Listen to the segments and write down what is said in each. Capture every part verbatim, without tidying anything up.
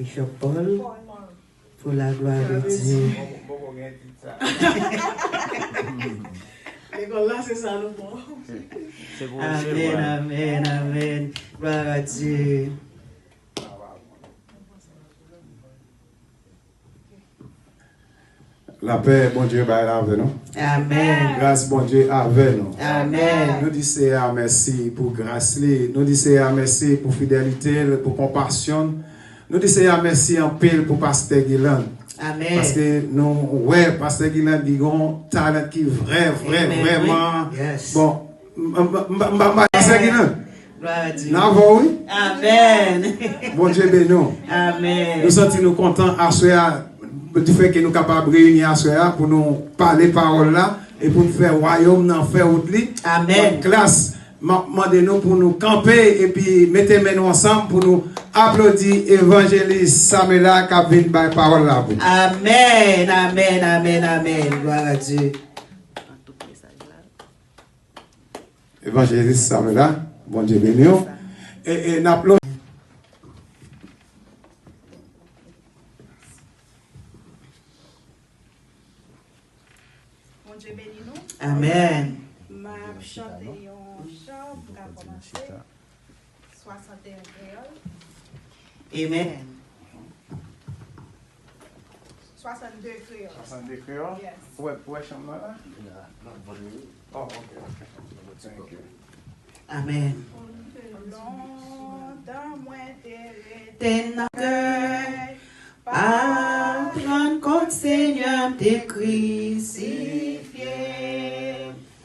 Bishop Paul, pour la gloire de Dieu. Lekòl la, se sa nou bon. Amen, amen, amen. Gloire à Dieu. Lapè Bondye bay la avè nou. Amen. Gras Bondye avè nou. Amen. Nou di Seyè a mèsi pou gras li. Nou di Seyè a mèsi pou fidelite l, pou konpasyon l. Nou di Seyè a mèsi anpil pou pastè Guiland. Amen. Paske nou wè pastè Guiland li gon talan ki vrè, vrè, vrèman. Bon, m pa m pa pastè Guiland. N avè w wi. Amèn. Bondye beni w. Amèn. Nou santi nou kontan aswè a, difè ke nou kapab reyini aswè a pou nou pale pawòl la e pou n fè wayòm nan fè wout li. Amèn. Gras, m ap mande nou pou nou kanpe epi mete men nou ansanm pou nou aplodi evanjelis Samela k ap vin bay pawòl la pou nou. Amèn, amèn, amèn, amèn. Glwa a Dye. Evanjelis Samela, Bondye beni w. E, e n ap lon. Bondye beni nou. Amèn. M ap chante yon chan pou n ka kòmanse. Swasanteyen kreyòl. Amèn. Swasann de kreyòl. Swasann de kreyòl? Yes. Ou wè, ou wè chanm nan la? Oh, ok, ok. Thank you. Amèn. Lontan mwen te rete nan kè, pa t rann kont Senyè m te krisifye.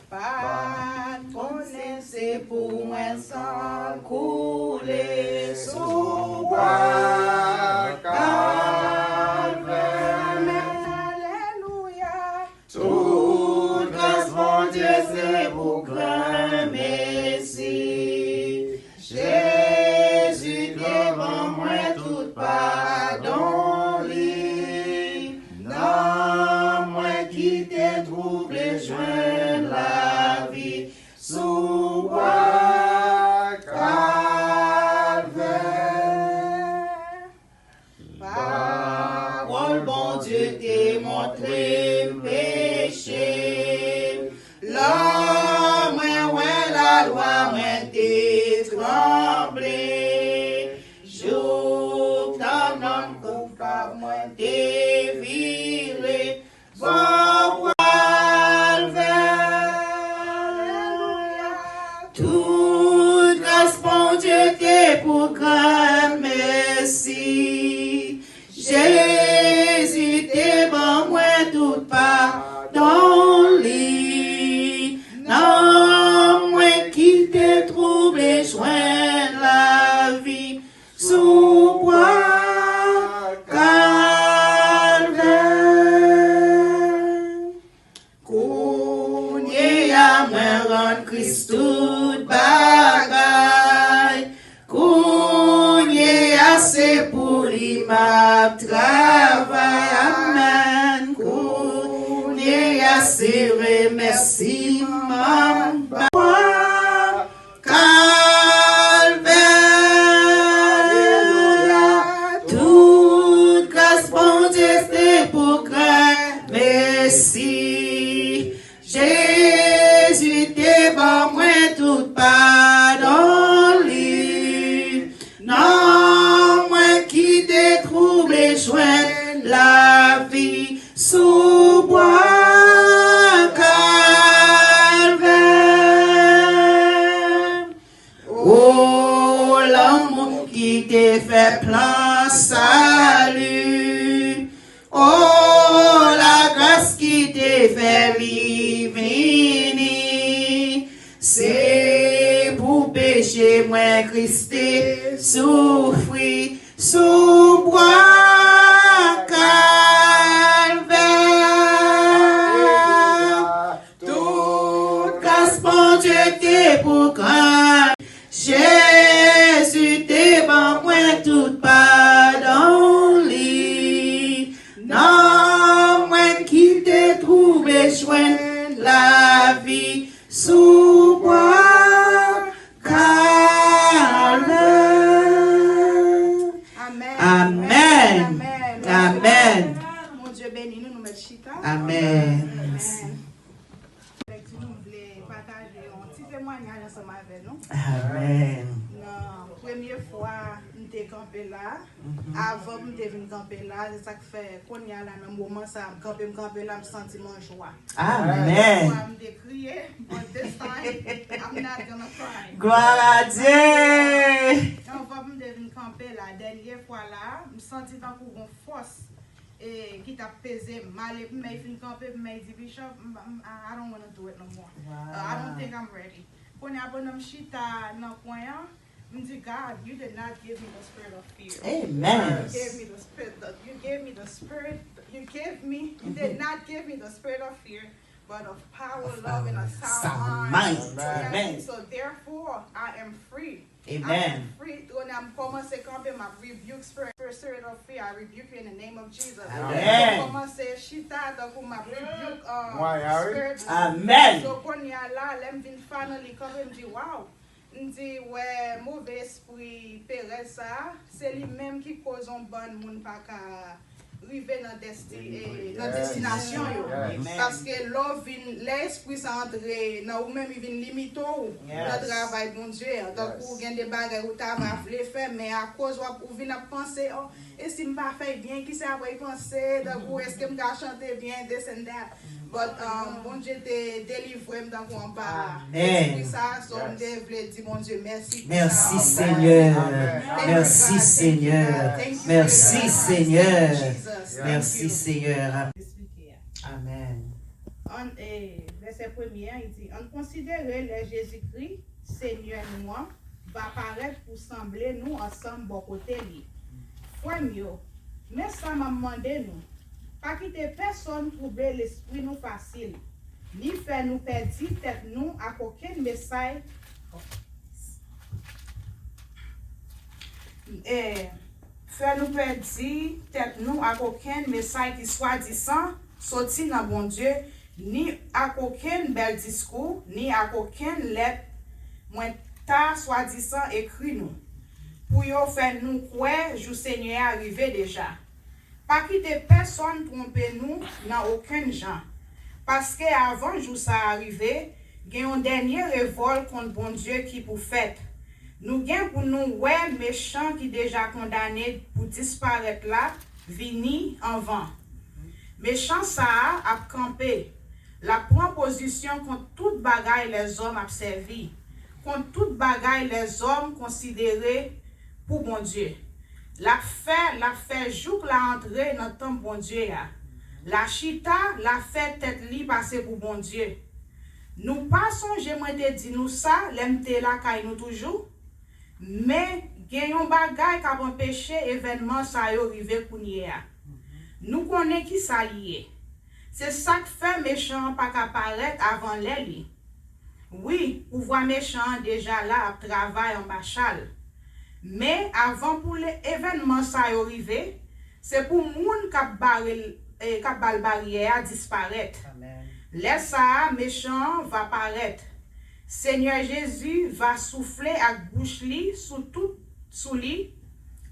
Pa t konnen se pou mwen san koule sou bwa Kalvè. Alelouya. Tout gras Bondye se pou granmesi. Jezi te ban mwen tout padon li. Nanm mwen ki te twouble jwenn lavi sou bwa Kalvè. Pawòl Bondye te montre m peche m. Lè mwen wè lalwa mwen te tranble. Jouk tan nonm koupab mwen te vire bò Kalvè. Tout gras Bondye te pou granmesi. Jezi te ban mwen tout padon li. Nanm mwen ki te twouble jwenn lavi sou bwa Kalvè. Kounye a mwen rann Kris tout bagay. Kounye a se pou li m ap travay. Amèn. Kounye a se remèsiman m ba Kalvè. Tout gras Bondye se pou granmesi. Jezi te ban mwen tout padon li. Nanm mwen ki te twouble jwenn lavi sou bwa Kalvè. O lanmou ki te fè plan sali. O lagras ki te fè li vini. Se pou peche mwen Kris te soufri sou bwa Kalvè. Tout gras Bondye te pou granmesi. Jezi te ban mwen tout padon li. Nanm mwen ki te twouble jwenn lavi sou bwa Kalvè. Amèn. Amèn. Chita. Amèn. Amèn. Lèkti nou vle pataje yon ti temwanyaj ansanm avè nou. Amèn. Nan premye fwa m te kanpe la, avan m te vin kanpe la, se sa k fè kounye a la, nan moman sa, m kanpe, m kanpe la, m santi m an jwa. Amèn. Fwa m te kriye, but this time, I'm not gonna cry. Gloire à Dieu. Anvan m te vin kanpe la, dènye fwa la, m santi tankou gon fòs e ki t ap peze m. M ale pou m fin kanpe, pou m di, Bishop, m, m, I I don't wanna do it no more. Uh, I don't think I'm ready. Kounye a, pandan m chita nan kwen an, m di, God, you did not give me the spirit of fear. Amen. You gave me the spirit, the, you gave me the spirit, you gave me, you did not give me the spirit of fear, but of power, love, and a sound mind. Amen. So therefore, I am free. Amen. Free, kounye a m kòmanse kanpe, m ap rebuke spirit, spirit of fear. I rebuke you in the name of Jesus. Amen. M kòmanse chita, tankou m ap rebuke, uh, spirit. Amen. So kounye a la, lè m vin finally kanpe, m di, wow. M di, wè, move espri perèz sa, se li menm ki koz yon bann moun pa ka rive nan desti-, eh, nan destinasyon yo. Paske lè w vin, lè espri sa antre nan ou menm, li vin limite w nan travay Bondye an. Tankou gen de bagay ou ta va vle fè, men akoz w ap, ou vin ap panse, o, e si m pa fè l byen, kisa y ap panse? Tankou, èske m ka chante byen, this and that. But, um, Bondye te delivre m tankou anba espri sa, so m te vle di Bondye mèsi pou sa. Mèsi, Senyè. Mèsi, Senyè. Mèsi, Senyè. Mèsi, Senyè. Amèn. An, e, vèsè premye a, li di, ann konsidere lè Jezikri, Senyè nou an, va parèt pou sanble nou ansanm bò kote li. Frè m yo, men sa m ap mande nou, pa kite pèsonn twouble lespri nou fasil, ni fè nou pèdi tèt nou ak okenn mesay, e, fè nou pèdi tèt nou ak okenn mesay ki swadizan soti nan Bondye, ni ak okenn bèl diskou, ni ak okenn lèt mwen ta swadizan ekri nou, pou yo fè nou kwè jou Senyè a rive deja. Pa kite pèsonn twonpe nou nan okenn jan, paske avan jou sa a rive, gen yon dènye revòl kont Bondye ki pou fèt. Nou gen pou nou wè mechan ki deja kondane pou disparèt la vini anvan. Mechan sa a ap kanpe, l ap pran pozisyon kont tout bagay lèzòm ap sèvi, kont tout bagay lèzòm konsidere pou Bondye. L ap fè, l ap fè jouk l a antre nan tanp Bondye a. L a chita, l ap fè tèt li pase pou Bondye. Nou pa sonje mwen te di nou sa lè m te lakay nou toujou? Men, gen yon bagay k ap anpeche evènman sa yo rive kounye a. Nou konnen ki sa li ye. Se sa k fè mechan an pa ka parèt avan lè li. Wi, pouvwa mechan an deja la ap travay anba cha l. Men, avan pou le-, evènman sa yo rive, se pou moun k ap bare l, e, k ap ba l baryè a disparèt. Lè sa a, mechan an va parèt. Senyè Jezi va soufle ak bouch li sou tout, sou li,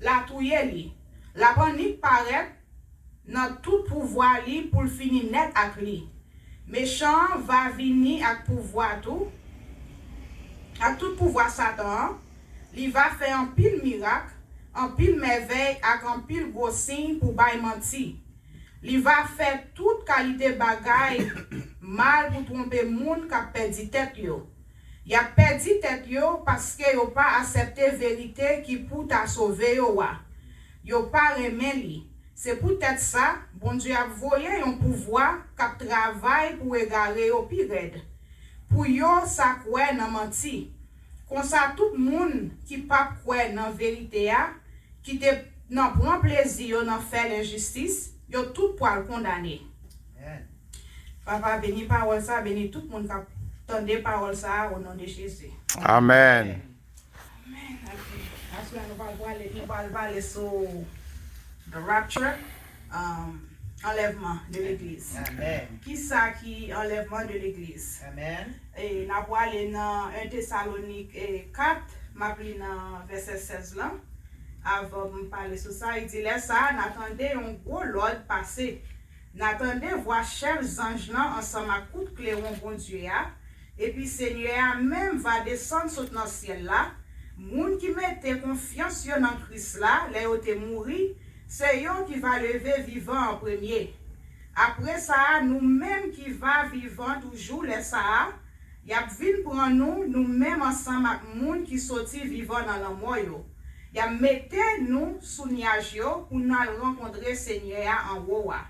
l a touye li. L ap annik parèt nan tout pouvwa li pou l fini nèt ak li. Mechan an va vini ak pouvwa tou, ak tout pouvwa Satan an. Li va fè anpil mirak, anpil mèvèy ak anpil gwo siy pou bay manti. Li va fè tout kalite bagay mal pou twonpe moun k ap pèdi tèt yo. Y ap pèdi tèt yo paske yo pa aksepte verite ki pou ta sove yo a. Yo pa renmen li. Se poutèt sa, Bondye ap voye yon pouvwa k ap travay pou egare yo pi rèd, pou yo sa kwè nan manti. Konsa, tout moun ki p ap kwè nan verite a, ki te nan pran plezi yo nan fè lenjistis, yo tout pral kondane. Amèn. Papa, beni pawòl sa, beni tout moun k ap tande pawòl sa a, o non de Jezi. Amèn. Amèn. Aswè a nou pral pale, nou pral pale sou the rapture, um, anlèvman de legliz. Amèn. Kisa ki anlèvman de legliz? Amèn. E n ap pale nan en Tesalonik, e, kat, m ap li nan vèsè sèz lan. Avan m pale sou sa, li di, lè sa a, n a tande yon gwo lòd pase N a tande vwa chèf zanj lan ansanm ak kout klewon Bondye a, epi Senyè a menm va desann sot nan syèl la. Moun ki mete konfyans yo nan Kris la, lè yo te mouri, se yo ki va leve vivan an premye. Apre sa a, nou menm ki va vivan toujou lè sa a, y ap vin pran nou, nou menm ansanm ak moun ki soti vivan nan lanmò yo. Y ap mete nou sou nyaj yo pou n al rankontre Senyè a anwo a.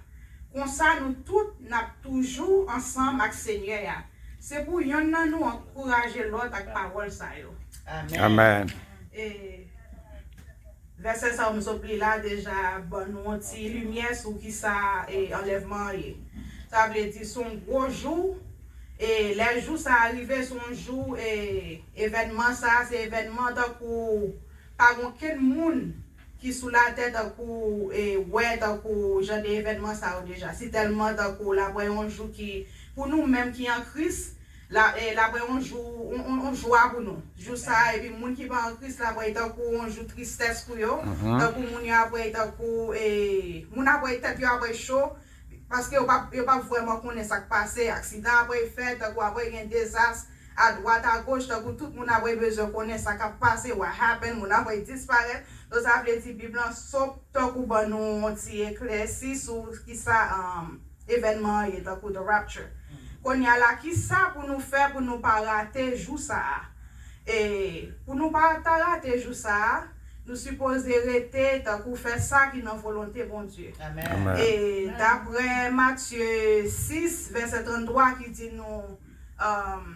Konsa, nou tout n ap toujou ansanm ak Senyè a. Se pou yonn nan nou ankouraje lòt ak pawòl sa yo. Amèn. E vèsè sa yo m sot li la deja ban nou yon ti limyè sou kisa e anlèvman an ye. Sa vle di se yon gwo jou. E lè jou sa a rive, se yon jou e evènman sa a se evènman tankou pa gen okenn moun ki sou latè tankou e wè tankou jan de evènman sa yo deja. Si tèlman tankou l ap wè yon jou ki pou nou menm ki an Kris, l ap wè yon jou yon jwa pou nou. Jou sa a epi moun ki pa an Kris l ap wè tankou yon jou tristès pou yo. Tankou moun yo ap wè tankou e moun ap wè tèt yo ap wè cho. Paske yo p ap yo p ap vrèman konnen sa k pase. Aksidan ap wè fèt, tankou ap wè gen dezas adwat agoch, tankou tout moun ap wè bezwen konnen sa k ap pase, what happened, moun ap wè disparèt. Donk sa vle di Bib lan sot tankou ban nou yon ti eklèsi sou kisa um, evènman an ye tankou the rapture. Kounye a la kisa pou nou fè pou nou pa rate jou sa a? E pou nou pa ta rate jou sa a, nou sipoze rete tankou fè sa ki nan volonte Bondye. E daprè Matye sis vèsè tranntwa ki di nou um,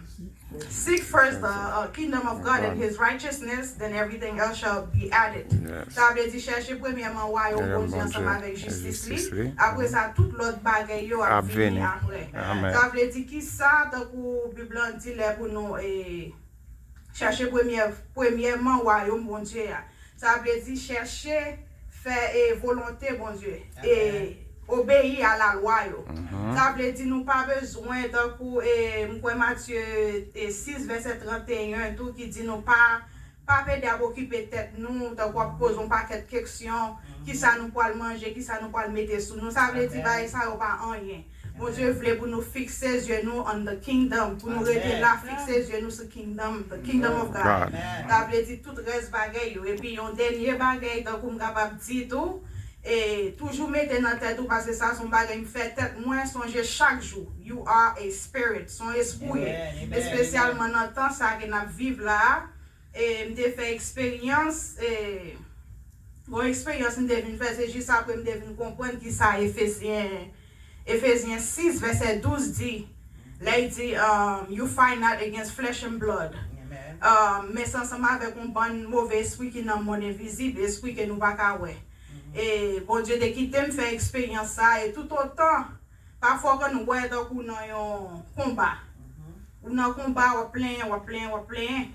Seek first the uh, kingdom of God and his righteousness, then everything else shall be added. Sa vle di chèche premyèman wayòm Bondye ansanm avèk jistis li. Apre sa tout lòt bagay yo ap vini apre. Sa vle di kisa tankou Bib lan di lè pou nou e chèche premyè premyèman wayòm Bondye a. Sa vle di chèche fè e volonte Bondye e obeyi a lalwa yo. Sa vle di nou pa bezwen tankou e m kwè Matye e sis vèsè tranteyen tou ki di nou pa pa pede ap okipe tèt nou tankou ap poze yon pakèt keksyon kisa nou pwal manje, kisa nou pwal mete sou nou. Sa vle di bagay sa yo pa anyen. Bondye vle pou nou fikse zye nou on the kingdom, pou nou rete la fikse zye nou sou kingdom, the kingdom of God. Sa vle di tout rès bagay yo. Epi yon dènye bagay tankou m kapab di tou, e toujou mete nan tèt ou paske sa se yon bagay m fè tèt mwen sonje chak jou. You are a spirit, se yon espri w ye. Espesyalman nan tan sa ke n ap viv la a, e m te fè eksperyans e yon eksperyans m te vin fè se jis apre m te vin konprann kisa Efezyen Efezyen sis vèsè douz di, lè l di um, you fight not against flesh and blood. Um, men se ansanm avèk yon bann move espri ki nan monn envizib, espri ke nou pa ka wè. E Bondye te kite m fè eksperyans sa e toutotan pafwa w konn wè tankou w nan yon konba. Ou nan konba, w ap plenyen, w ap plenyen, w ap plenyen.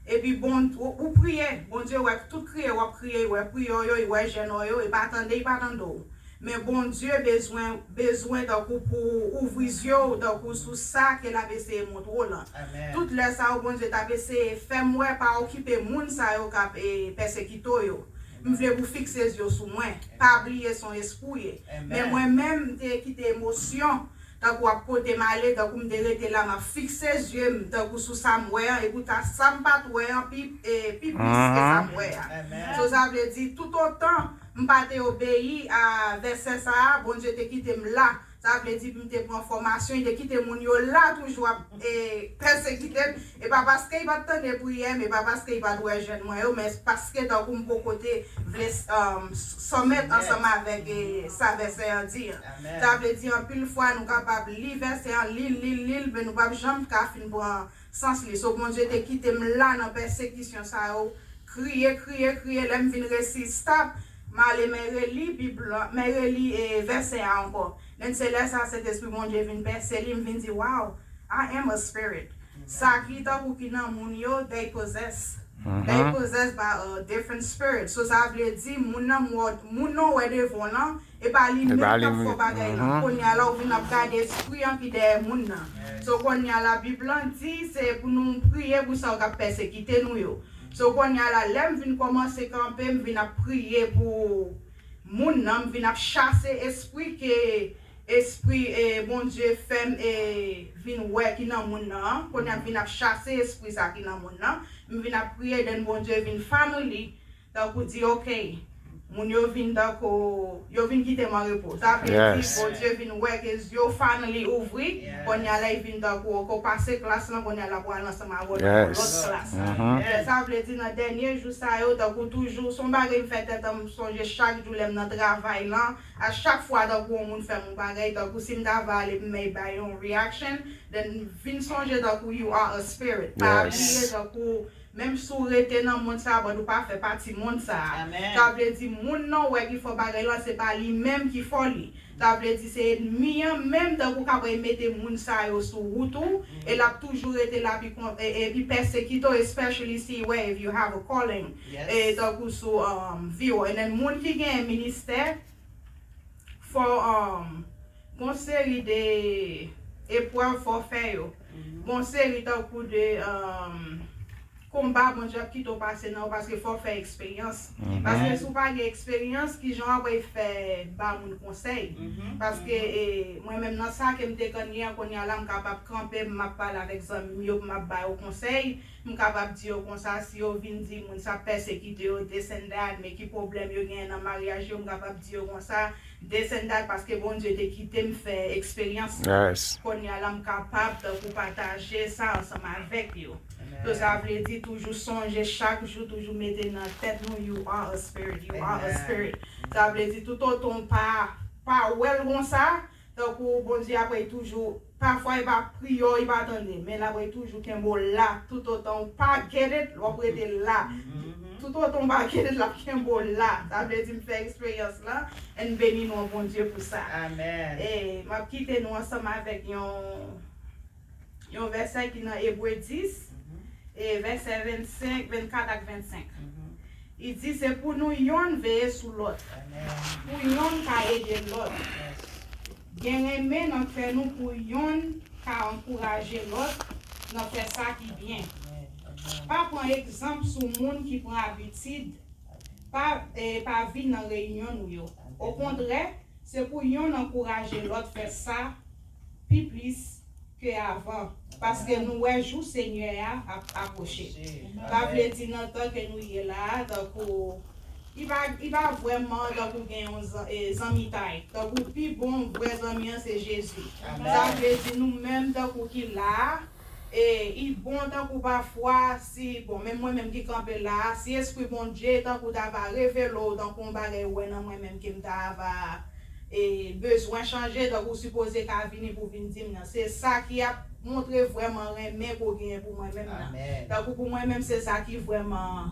Epi bon, ou, ou priye, Bondye wè tout kriye w ap kriye, l wè priyè w yo, l wè jèn w yo, e pa tande, l pa tande w. Men Bondye bezwen bezwen tankou pou ouvri zye w tankou sou sa ke l ap eseye montre w lan. Tout lè sa yo Bondye t ap eseye fè m wè pa okipe moun sa yo k ap e, pèsekite w yo. M vle pou fikse zye w sou mwen. Pa bliye se yon espri w ye. Men mwen menm m te kite emosyon tankou ap pote m ale, tankou m te rete la m ap fikse zye m tankou sou sa m wè an, e poutan sa m pa t wè an pi, e, pi plis ke sa m wè a. So sa vle di toutotan m pa te obeyi a vèsè sa a, Bondye te kite m la. Sa vle di m te pran fòmasyon, li te kite moun yo la toujou ap e, pèsekite m. E pa paske li pa t tande priyè m, e pa paske li pa t wè jèn mwen yo, men paske tankou m poko te vle um, sòmèt ansanm avèk e, sa vèsè an di an. Sa vle di anpil fwa nou kapab li vèsè an, li l, li l, li l, men nou p ap janm ka fin pran sans li. So Bondye te kite m la nan pèsekisyon sa yo, kriye, kriye, kriye, lè m vin resi stop, m ale m reli Bib lan, m reli e, vèsè a ankò. Then se lè sa Sentespri Bondye vin pèse li, m vin di, wow, I am a spirit. Sa ki tankou ki nan moun yo, they possess. They possessed by a different spirit. So sa vle di moun nan moun nan wè devan w lan, e pa li menm k ap fè bagay lan. Kounye a la ou vin ap gade espri an ki dèyè moun nan. So kounye a la Bib lan di se pou nou priye pou sa yo k ap pèsekite nou yo. So kounye a la lè m vin kòmanse kanpe, m vin ap priye pou moun nan, m vin ap chase espri ke Espri e Bondye fè m e vin wè ki nan moun nan an. Kounye a m vin ap chase espri sa ki nan moun nan. M vin ap priye, then Bondye vin family. Tankou di, ok, moun yo vin tankou, yo vin kite m an repo. Sa vle di, Bondye vin wè ke zye w finally ouvri. Kounye a la, li vin tankou, ok, w pase klas lan, kounye a la, pral ansanm avè w nan yon lòt klas. Sa vle di, nan dènye jou sa yo, tankou toujou, se yon bagay m fè tèt an m sonje chak jou lè m nan travay lan. A chak fwa tankou yon moun fè m yon bagay, tankou si m ta va ale m bay yon reaction, then vin sonje tankou you are a spirit. Pa bliye tankou menm si w rete nan mond sa a, but ou pa fè pati mond sa a. Sa vle di moun nan w wè ki fè w bagay lan, se pa li menm ki fè w li. Sa vle di se ènmi an menm tankou k ap mete moun sa yo sou wout ou, e l ap toujou rete la epi kon- e- epi pèsekite w, especially si wè if you have a calling. E tankou sou um, vi w. And then moun ki gen ministè, fò um, gon seri de eprèv fò fè yo. Gon seri tankou de um, konba Bondye ap kite w pase nan yo paske fò fè eksperyans. Paske si w pa gen eksperyans, kijan w ap fè ba moun konsèy? Paske e, mwen menm nan sa ke m te konn ye an, kounye a la m kapab kanpe, m ap pale avèk zanmi m yo, m ap ba yo konsèy. M kapab di yo konsa, si yo vin di moun sa pèsekite yo, this and that, men ki pwoblèm yo genyen nan maryaj yo, m kapab di yo konsa, this and that, paske Bondye te kite m fè eksperyans sa. Kounye a la, m kapab tankou pataje sa ansanm avèk yo. So, sa vle di toujou sonje chak jou, toujou mete nan tèt nou, you are a spirit, you are a spirit. Sa vle di toutotan w pa, pa wè l konsa, tankou Bondye ap toujou, pafwa li pa kriye w, li pa tande, men l ap toujou kenbe w la. Toutotan w pa get it, w ap rete la. Toutotan w pa get it, l ap kenbe w la. Sa vle di m fè eksperyans lan, and beni non Bondye pou sa. E m ap kite nou ansanm avèk yon, yon vèsè ki nan Ebre dis, e vèsè vennsenk, vennkat ak vennsenk. Li di se pou nou yonn veye sou lòt, pou yonn ka ede lòt. Gen renmen nan kè nou pou yonn ka ankouraje lòt nan fè sa ki byen. Pa pran egzanp sou moun ki pran abitid pa, e, pa vin nan reyinyon nou yo. Okontrè, se pou yonn ankouraje lòt fè sa pi plis ke avan, paske nou wè jou Senyè a ap apwoche. Sa vle di nan tan ke nou ye la a, tankou li pa, li pa vrèman tankou gen yon zan- e, zanmitay. Tankou pi bon vrè zanmi an se Jezi. Sa vle di nou menm tankou ki la a, e li bon tankou pafwa si, bon, menm mwen menm ki kanpe la a, si Espri Bondye tankou ta va revele w tankou yon bagay ou wè nan mwen menm ke m ta va e bezwen chanje, tankou w sipoze ka vini pou vin di m nan. Se sa ki ap montre vrèman renmen ke w genyen pou mwen menm nan. Tankou pou mwen menm, se sa ki vrèman